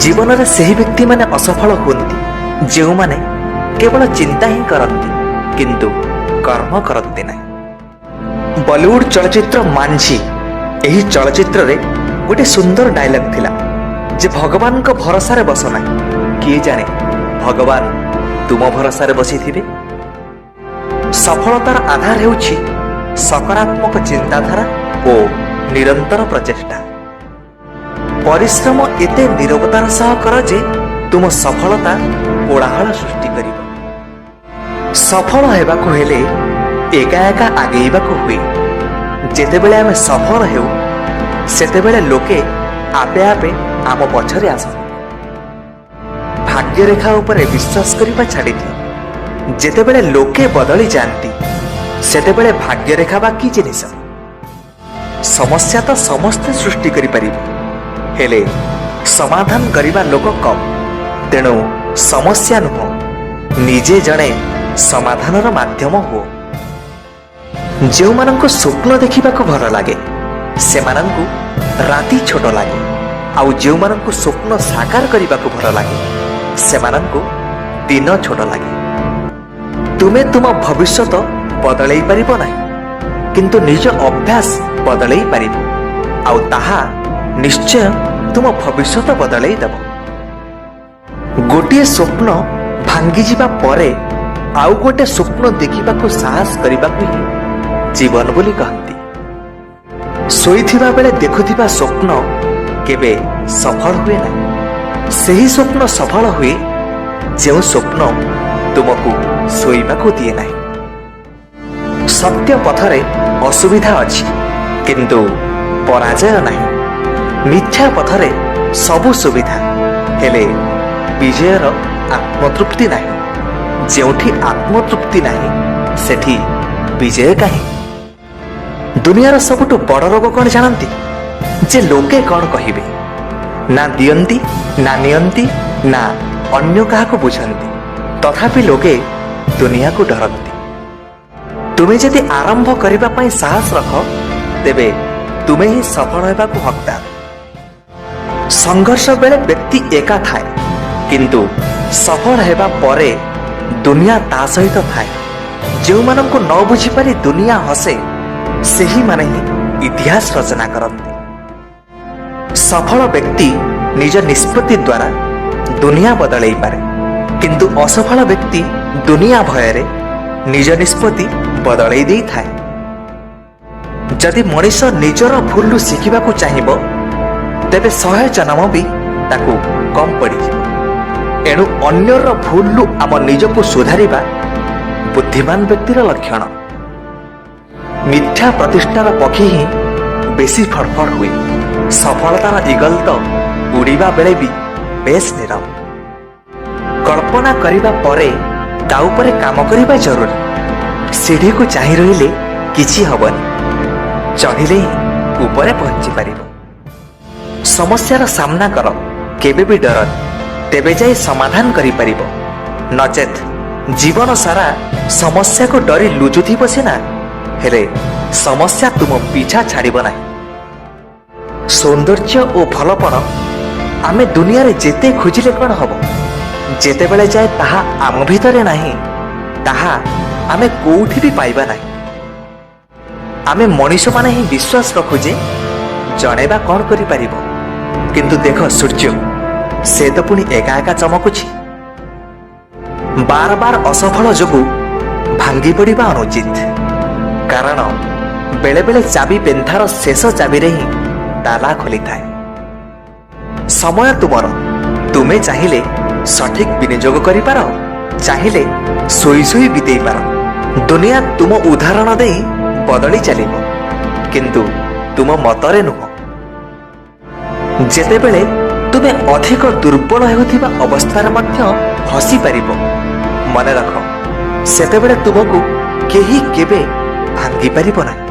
ଜୀବନରେ ସେହି ବ୍ୟକ୍ତିମାନେ ଅସଫଳ ହୁଅନ୍ତି, ଯେଉଁମାନେ କେବଳ ଚିନ୍ତା ହିଁ କରନ୍ତି କିନ୍ତୁ କର୍ମ କରନ୍ତି ନାହିଁ। ବଲିଉଡ ଚଳଚ୍ଚିତ୍ର ମାଞ୍ଝି, ଏହି ଚଳଚ୍ଚିତ୍ରରେ ଗୋଟେ ସୁନ୍ଦର ଡାଇଲଗ ଥିଲା ଯେ ଭଗବାନଙ୍କ ଭରସାରେ ବସ ନାହିଁ, କିଏ ଜାଣେ ଭଗବାନ ତୁମ ଭରସାରେ ବସିଥିବେ। ସଫଳତାର ଆଧାର ହେଉଛି ସକାରାତ୍ମକ ଚିନ୍ତାଧାରା ଓ ନିରନ୍ତର ପ୍ରଚେଷ୍ଟା। ପରିଶ୍ରମ ଏତେ ନିରବତାର ସହ କର ଯେ ତୁମ ସଫଳତା କୋଳାହଳ ସୃଷ୍ଟି କରିବ। ସଫଳ ହେବାକୁ ହେଲେ ଏକା ଏକା ଆଗେଇବାକୁ ହୁଏ। ଯେତେବେଳେ ଆମେ ସଫଳ ହେଉ, ସେତେବେଳେ ଲୋକେ ଆପେ ଆପେ ଆମ ପଛରେ ଆସନ୍ତି। ଭାଗ୍ୟରେଖା ଉପରେ ବିଶ୍ୱାସ କରିବା ଛାଡ଼ିଦିଅ। ଯେତେବେଳେ ଲୋକେ ବଦଳି ଯାଆନ୍ତି, ସେତେବେଳେ ଭାଗ୍ୟରେଖା ବା କି ଜିନିଷ? ସମସ୍ୟା ତ ସମସ୍ତେ ସୃଷ୍ଟି କରିପାରିବେ, ହେଲେ ସମାଧାନ କରିବା ଲୋକ କମ୍। ତେଣୁ ସମସ୍ୟା ନୁହଁ, ନିଜେ ଜଣେ ସମାଧାନର ମାଧ୍ୟମ ହୁଅ। ଯେଉଁମାନଙ୍କୁ ସ୍ୱପ୍ନ ଦେଖିବାକୁ ଭଲ ଲାଗେ, ସେମାନଙ୍କୁ ରାତି ଛୋଟ ଲାଗେ। ଆଉ ଯେଉଁମାନଙ୍କୁ ସ୍ୱପ୍ନ ସାକାର କରିବାକୁ ଭଲ ଲାଗେ, ସେମାନଙ୍କୁ ଦିନ ଛୋଟ ଲାଗେ। ତୁମେ ତୁମ ଭବିଷ୍ୟତ ବଦଳେଇ ପାରିବ ନାହିଁ, କିନ୍ତୁ ନିଜ ଅଭ୍ୟାସ ବଦଳେଇ ପାରିବ, ଆଉ ତାହା ନିଶ୍ଚୟ ତୁମ ଭବିଷ୍ୟତ ବଦଳେଇ ଦେବ। ଗୋଟିଏ ସ୍ୱପ୍ନ ଭାଙ୍ଗିଯିବା ପରେ ଆଉ ଗୋଟେ ସ୍ୱପ୍ନ ଦେଖିବାକୁ ସାହସ କରିବାକୁ ହିଁ ଜୀବନ ବୋଲି କହନ୍ତି। ଶୋଇଥିବା ବେଳେ ଦେଖୁଥିବା ସ୍ୱପ୍ନ କେବେ ସଫଳ ହୁଏ ନାହିଁ। ସେହି ସ୍ୱପ୍ନ ସଫଳ ହୁଏ, ଯେଉଁ ସ୍ୱପ୍ନ ତୁମକୁ ଶୋଇବାକୁ ଦିଏ ନାହିଁ। ସତ୍ୟ ପଥରେ ଅସୁବିଧା ଅଛି, କିନ୍ତୁ ପରାଜୟ ନାହିଁ। ମିଥ୍ୟା ପଥରେ ସବୁ ସୁବିଧା, ହେଲେ ବିଜୟର ଆତ୍ମତୃପ୍ତି ନାହିଁ। ଯେଉଁଠି ଆତ୍ମତୃପ୍ତି ନାହିଁ, ସେଠି ବିଜୟ କାହିଁ? ଦୁନିଆର ସବୁଠୁ ବଡ଼ ରୋଗ କ'ଣ ଜାଣନ୍ତି? ଯେ ଲୋକେ କ'ଣ କହିବେ। ନା ଦିଅନ୍ତି, ନା ନିଅନ୍ତି, ନା ଅନ୍ୟ କାହାକୁ ବୁଝନ୍ତି, ତଥାପି ଲୋକେ ଦୁନିଆକୁ ଡରନ୍ତି। ତୁମେ ଯଦି ଆରମ୍ଭ କରିବା ପାଇଁ ସାହସ ରଖ, ତେବେ ତୁମେ ହିଁ ସଫଳ ହେବାକୁ ହକଦାର। ସଂଘର୍ଷ ବେଳେ ବ୍ୟକ୍ତି ଏକା ଥାଏ, କିନ୍ତୁ ସଫଳ ହେବା ପରେ ଦୁନିଆ ତା ସହିତ ଥାଏ। ଯେଉଁମାନଙ୍କୁ ନ ବୁଝିପାରି ଦୁନିଆ ହସେ, ସେହିମାନେ ହିଁ ଇତିହାସ ରଚନା କରନ୍ତି। ସଫଳ ବ୍ୟକ୍ତି ନିଜ ନିଷ୍ପତ୍ତି ଦ୍ୱାରା ଦୁନିଆ ବଦଳେଇ ପାରେ, କିନ୍ତୁ ଅସଫଳ ବ୍ୟକ୍ତି ଦୁନିଆ ଭୟରେ ନିଜ ନିଷ୍ପତ୍ତି ବଦଳେଇ ଦେଇଥାଏ। ଯଦି ମଣିଷ ନିଜର ଭୁଲରୁ ଶିଖିବାକୁ ଚାହିଁବ, ତେବେ 100 ଜନ୍ମ ବି ତାକୁ କମ୍ ପଡ଼ିଯିବ। ଏଣୁ ଅନ୍ୟର ଭୁଲରୁ ଆମ ନିଜକୁ ସୁଧାରିବା ବୁଦ୍ଧିମାନ ବ୍ୟକ୍ତିର ଲକ୍ଷଣ। ମିଥ୍ୟା ପ୍ରତିଷ୍ଠାର ପକ୍ଷୀ ହିଁ ବେଶୀ ଫଡ଼ଫଡ଼ ହୁଏ। ସଫଳତାର ଇଗଲ ତ ଉଡ଼ିବା ବେଳେ ବି ବେଶ ନୀରବ। କଳ୍ପନା କରିବା ପରେ ତା ଉପରେ କାମ କରିବା ଜରୁରୀ। ସିଢ଼ିକୁ ଚାହିଁ ରହିଲେ କିଛି ହବନି, ଚଢ଼ିଲେ ହିଁ ଉପରେ ପହଞ୍ଚି ପାରିବ। ସମସ୍ୟାର ସାମ୍ନା କର, କେବେ ବି ଡରନି, ତେବେ ଯାଇ ସମାଧାନ କରିପାରିବ। ନଚେତ୍ ଜୀବନ ସାରା ସମସ୍ୟାକୁ ଡରି ଲୁଚୁଥିବ ସିନା, ହେଲେ ସମସ୍ୟା ତୁମ ପିଛା ଛାଡ଼ିବ ନାହିଁ। ସୌନ୍ଦର୍ଯ୍ୟ ଓ ଭଲପଣ ଆମେ ଦୁନିଆରେ ଯେତେ ଖୋଜିଲେ କ'ଣ ହବ? ଯେତେବେଳେ ଯାଏ ତାହା ଆମ ଭିତରେ ନାହିଁ, ତାହା ଆମେ କୋଉଠି ବି ପାଇବା ନାହିଁ। ଆମେ ମଣିଷମାନେ ହିଁ ବିଶ୍ୱାସ ରଖୁ ଯେ ଜଣେ ବା କ'ଣ କରିପାରିବ? କିନ୍ତୁ ଦେଖ ସୂର୍ଯ୍ୟ, ସେ ତ ପୁଣି ଏକା ଏକା ଚମକୁଛି। ବାର ବାର ଅସଫଳ ଯୋଗୁଁ ଭାଙ୍ଗି ପଡ଼ିବା ଅନୁଚିତ, କାରଣ ବେଳେବେଳେ ଚାବି ପେନ୍ଥାର ଶେଷ ଚାବିରେ ହିଁ ତାଲା ଖୋଲିଥାଏ। ସମୟ ତୁମର। ତୁମେ ଚାହିଁଲେ ସଠିକ ବିନିଯୋଗ କରିପାର, ଚାହିଁଲେ ଶୋଇ ଶୋଇ ବିତେଇ ପାର। ଦୁନିଆ ତୁମ ଉଦାହରଣ ଦେଇ ବଦଳି ଚାଲିବ, କିନ୍ତୁ ତୁମ ମତରେ ନୁହଁ। ଯେତେବେଳେ ତୁମେ ଅଧିକ ଦୁର୍ବଳ ହେଉଥିବା ଅବସ୍ଥାରେ ମଧ୍ୟ ହସି ପାରିବ, ମନେ ରଖ, ସେତେବେଳେ ତୁମକୁ କେହି କେବେ ଭାଙ୍ଗି ପାରିବ ନାହିଁ।